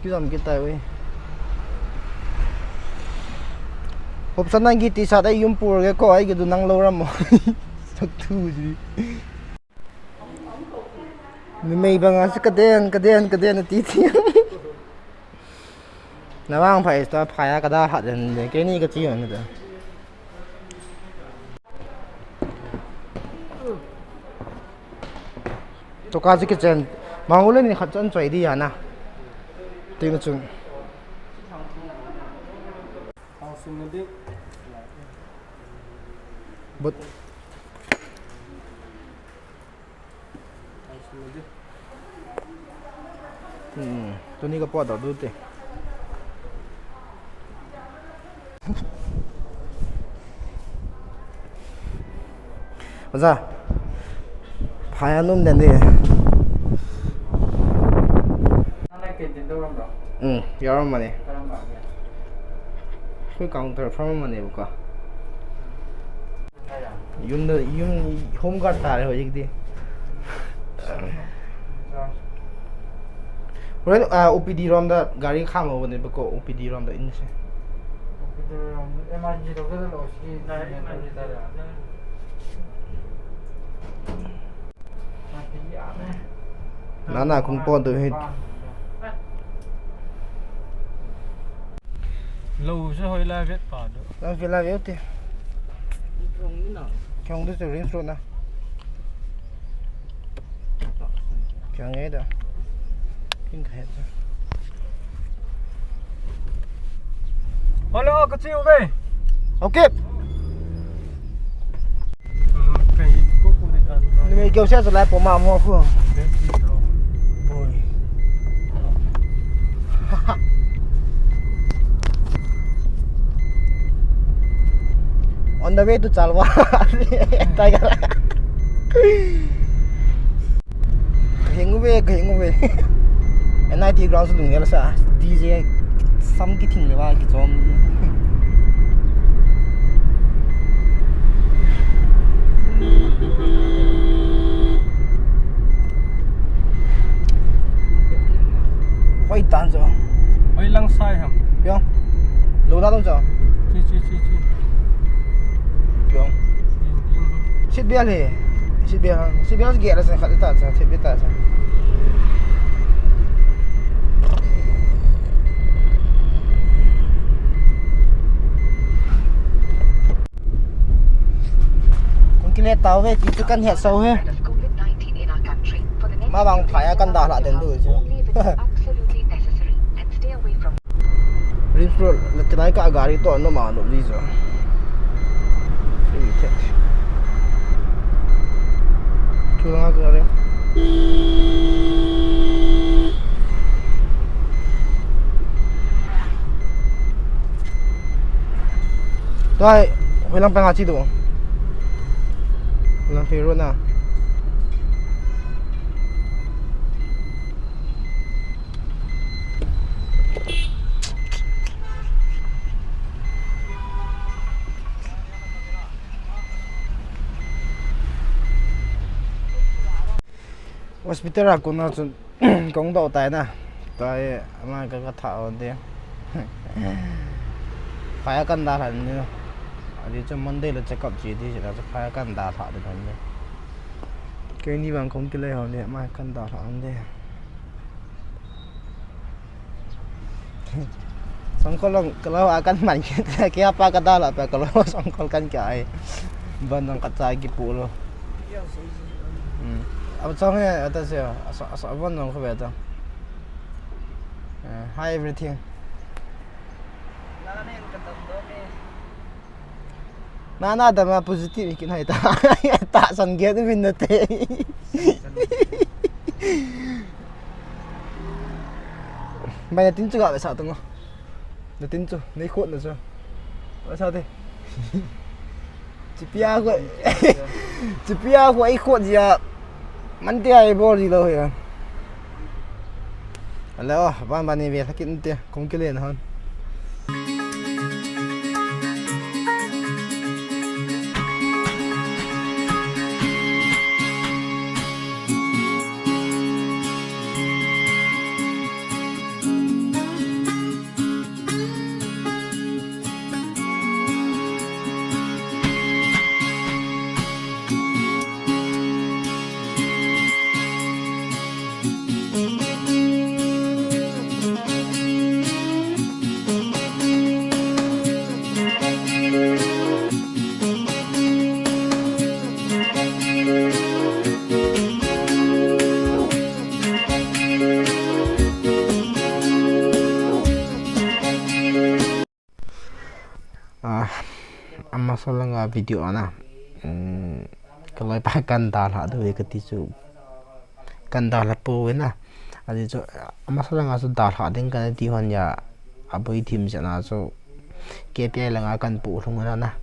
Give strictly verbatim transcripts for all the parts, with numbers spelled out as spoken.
Kijam kitai ui. Hopsan nang ki T-shirt ai yum pur ge ko ai ke du nang lo ram mo. Sak thu ji. Numei banga si kaden, kaden, kaden ati ti. Navang phai sta phai a kada hat den de, keini kati na da. Toka si kichen, mangule ni khat chan choi di ya na. Ting chung. But Hmm, tuni ka pot dau du te. Aja. Phai anum den de. Nang lai ken din do ram ro. Hmm, yaram mane. Karam ba ya. Koi counter farm mane buka. Yum da, yum home guard tare ho jik di. Horen, ah, O P D rom da gari kham ho ne beko O P D rom da in se. O P D rom, emergency doctor lo si. Nana kung po tu hi. Lo se hoi la vet pa do. Lo vet la vet te. Kong du se ring sro na. Kong ngai da. King khe. Hello, ka chiu ve. Okay. Ni me kyo se lai po ma mo khu. Oi. On the way to Chalwa. Tiger. Kahing uve, kahing uve. N I T ground su lung hel sa. D J sam kithing le ba kichom. Hoi tan cho. Hoi lang sai ham. Piong. Lo da dong cho. Chi, chi, chi, chi. Piong. Ding, ding. Seat belt hi. Seat belt, seat belt ge la sa khat ta cha, seat belt ta cha. Kong kile tau ve, ti chu kan het sau he. Ma bang phai a kan dalha den du chu. Ring Road, la chilai ka gari to no ma no visa. Free tech. Chu nga gari. Tua, hoilang pang a chi do. Lang phei ro na. Hospital a kona chun kong do tai na. Tai ama ka ka tha o de. Phai a kan dalha ni. Adi chu Monday le check up chi di chu phai a kan dalha de kan de. Keini bang kong kile ho de, ama kan dalha de. Songkol long, kalau akan man kita, kaya pa kadala pa kalau songkol kan kaya ai. Ban dang katsa ki pulo. Hmm. Abu chong he, ata se, asa, asa, ban dang ko beta. Eh, hi everything. Na, na, da ma positive kin hai ta. Ta san ge de min na te. Mai na tin chu ga sa tu ngo. Na tin chu, nei khot na chu. Wa sa te. Chipia ko. Chipia ko ai khot ya. Man te ai bol ji lo ya. Hello, ban ban ni ve thakin te. Kong kile na hon. Solanga video ana. Kaloipa kan dalha diu kati chu. Kan dalha pouvin a. Ajeh chu, amasa langa chu dalha ding kana ti hon a, aboi thim jeh a chu K P I langa kan poh lhung ana.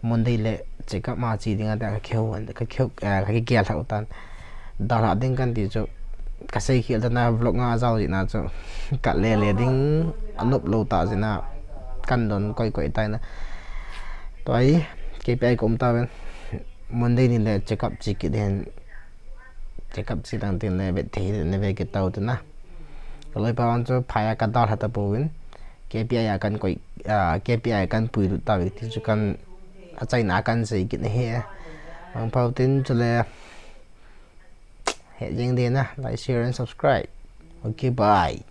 Monday le check up ma che dinga tia kakihou, kakihou, eh, kakigel lhau tan. Dalha ding kan ti chu, kasei khel tan a vlog nga jao jeh a chu, kale le ding, anop lou ta jeh a, kan don koi koi tai na. Tua hi, K P I ka um tauvin. Monday ni le check up che kit ding. Check up che tang tin le vet thei le ve kit tau tin a. Kaloipa vang chu phai a ka dalha tapouvin. K P I a kan koi, ah, K P I a kan puilut tauve ti chu kan achaina kan sei kit ahi. Mangpha u tin chule het jing ding na, like, share and subscribe. Okay, bye.